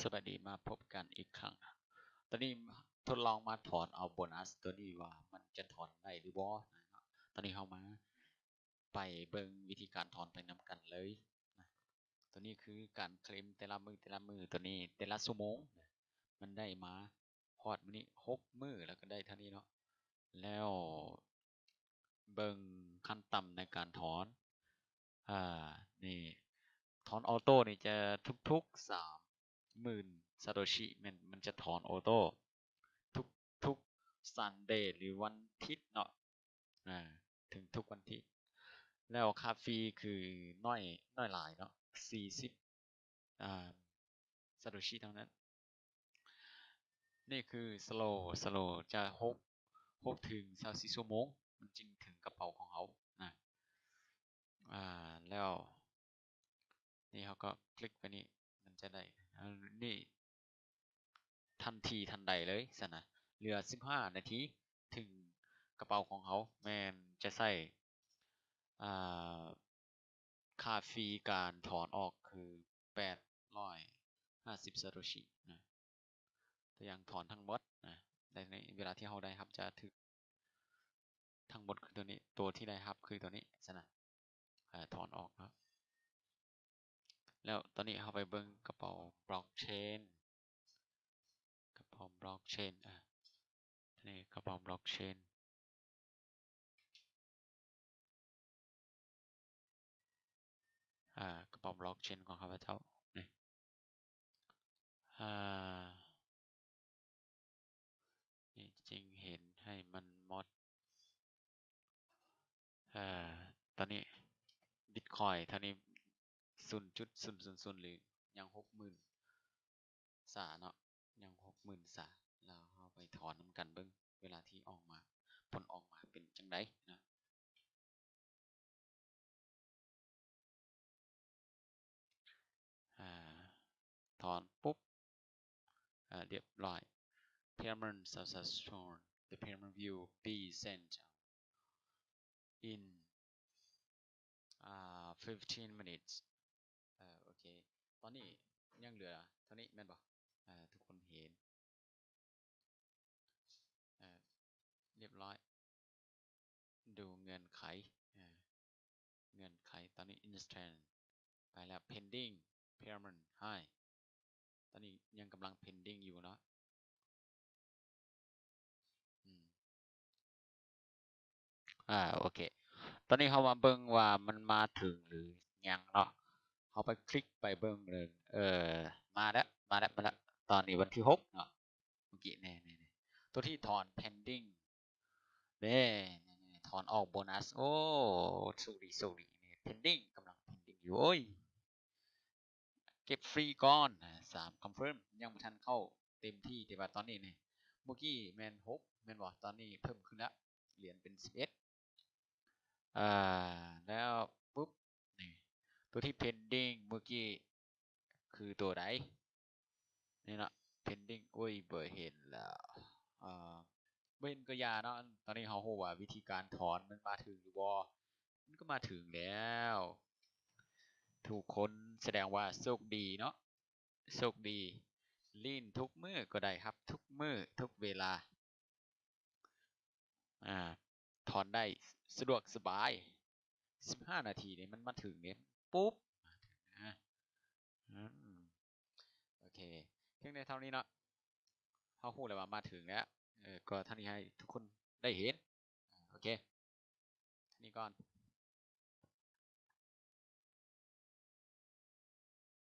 ສະບາຍດີ ມາພົບກັນອີກຄັ້ງ. ຕອນນີ້ທົດລອງມາຖອນເອົາໂບນັສຕົວນີ້ວ່າມັນຈະຖອນໄດ້ຫຼືບໍ່ນະເນາະ. ຕອນນີ້ເຮົາມາໄປເບິ່ງວິທີການຖອນໄປນຳກັນເລີຍນະ. ຕົວນີ້ຄືການເຄລມແຕ່ລະມື້ ແຕ່ລະມື້ ຕົວນີ້ແຕ່ລະຊົ່ວໂມງນະ ມັນໄດ້ມາຮອດມື້ນີ້ຫົກມື້ ແລ້ວກໍໄດ້ເທົ່ານີ້ເນາະ. ແລ້ວເບິ່ງຂັ້ນຕ່ຳໃນການຖອນ ອາ ນີ້ ຖອນອອໂຕ້ນີ້ຈະທຸກໆສາມໝື່ນຊາໂຕຊິ ແມ່ນ ມັນຈະຖອນອອໂຕ້ທຸກໆຊັນເດ ຫຼື ວັນທິດເນາະ ອາ ເຖິງທຸກວັນທິດ. ແລ້ວຄ່າຟຣີຄືໜ້ອຍ ໜ້ອຍຫຼາຍເນາະ ສີ່ສິບ ອາ ຊາໂຕຊິເທົ່ານັ້ນ. ນີ້ຄືສະໂລ ສະໂລຈະຫົກ ຫົກເຖິງຊາວສີ່ຊົ່ວໂມງ ມັນຈຶ່ງເຖິງກະເປົາຂອງເຮົານະ. ອາ ແລ້ວນີ້ເຮົາກໍຄລິກໄປນີ້ ມັນຈະໄດ້ ອາ ນີ້ທັນທີທັນໃດເລີຍຊັ້ນນະ. ເຫຼືອສິບຫ້ານາທີເຖິງກະເປົາຂອງເຮົາ ແມ່ນຈະໃຊ້ ອາ ຄ່າຟຣີການຖອນອອກຄືແປດຮ້ອຍຫ້າສິບຊາໂຕຊິນະ. ຕົວຢ່າງຖອນທັງໝົດນະ ໃນເວລາທີ່ເຮົາໄດ້ຮັບຈະຖືກທັງໝົດຄືຕົວນີ້ ຕົວທີ່ໄດ້ຮັບຄືຕົວນີ້ຊັ້ນນະ ອາ ຖອນອອກເນາະ. ແລ້ວຕອນນີ້ເຮົາໄປເບິ່ງກະເປົາບລັອກເຊນ ກະເປົາບລັອກເຊນ ອາ ນີ້ກະເປົາບລັອກເຊນ ອາ ກະເປົາບລັອກເຊນຂອງຂ້າພະເຈົ້ານີ້ ອາ ນີ້ຈຶ່ງເຫັນໃຫ້ມັນໝົດ. ເອີ ຕອນນີ້ບິດຄອຍເທົ່ານີ້ ສູນຈຸດສູນສູນສູນ ຫຼື ຍັງຫົກໝື່ນສາເນາະ ຍັງຫົກໝື່ນສາ. ແລ້ວເຮົາໄປຖອນນຳກັນເບິ່ງ ເວລາທີ່ອອກມາ ຜົນອອກມາເປັນຈັ່ງໃດນະ. ອາ ຖອນປຸບ ອາ ລຽບຮ້ອຍ Payment successful. The payment will be sent in, ອາ fifteen minutes. ເອີ ໂອເຄ ຕອນນີ້ຍັງເຫຼືອເທົ່ານີ້ແມ່ນບໍ່? ເອີ ທຸກຄົນເຫັນ ເອີ ລຽບຮ້ອຍ. ດູເງື່ອນໄຂ ເອີ ເງື່ອນໄຂຕອນນີ້ instant ໄປແລ້ວ pending payment high ຕອນນີ້ຍັງກຳລັງ pending ຢູ່ເນາະ. ອືມ ອາ ໂອເຄ ຕອນນີ້ເຮົາມາເບິ່ງວ່າມັນມາເຖິງຫຼືຍັງເນາະ. ເຮົາໄປຄລິກໄປເບິ່ງເລີຍ ເອີ ມາແລ້ວ ມາແລ້ວ ມາແລ້ວ. ຕອນນີ້ວັນທີຫົກເນາະ ເມື່ອກີ້ນີ້ ນີ້ ນີ້ ຕົວທີ່ຖອນ pending ເດ້ ນີ້ ນີ້ ຖອນອອກໂບນັສ. ໂອ້ ໂຊກດີ ໂຊກດີ pending ກຳລັງ pending ຢູ່. ໂອ້ຍ ເກັບຟຣີກ່ອນ ອາ ສາມ confirm ຍັງບໍ່ທັນເຂົ້າເຕັມທີ່ ແຕ່ວ່າຕອນນີ້ນີ້ ເມື່ອກີ້ແມ່ນຫົກແມ່ນບໍ່? ຕອນນີ້ເພີ່ມຂຶ້ນແລ້ວ ຫຼຽນເປັນສິບເອັດ ອາ ແລ້ວປຸບ ນີ້ ຕົວທີ່ pending ເມື່ອກີ້ຄືຕົວໃດ? ນີ້ເນາະ pending ໂອ້ຍ ບໍ່ເຫັນແລ້ວ ອາ ບໍ່ເຫັນກໍຢ່າເນາະ. ຕອນນີ້ເຮົາຮູ້ວ່າວິທີການຖອນມັນມາເຖິງຫຼືບໍ່? ມັນກໍມາເຖິງແລ້ວ ທຸກຄົນ ສະແດງວ່າໂຊກດີເນາະ ໂຊກດີ ຫຼິ້ນທຸກມື້ກໍໄດ້ຮັບທຸກມື້ທຸກເວລາ ອາ ຖອນໄດ້ສະດວກສະບາຍ. ສິບຫ້ານາທີນີ້ມັນມາເຖິງເດ້ ປຸບ ມາເຖິງນະ. ອືມ ໂອເຄ ພຽງແຕ່ເທົ່ານີ້ເນາະ ເຮົາຮູ້ແລ້ວວ່າມາເຖິງແລ້ວ ເອີ ກໍເທົ່ານີ້ໃຫ້ທຸກຄົນໄດ້ເຫັນ. ໂອເຄ ເທົ່ານີ້ກ່ອນ.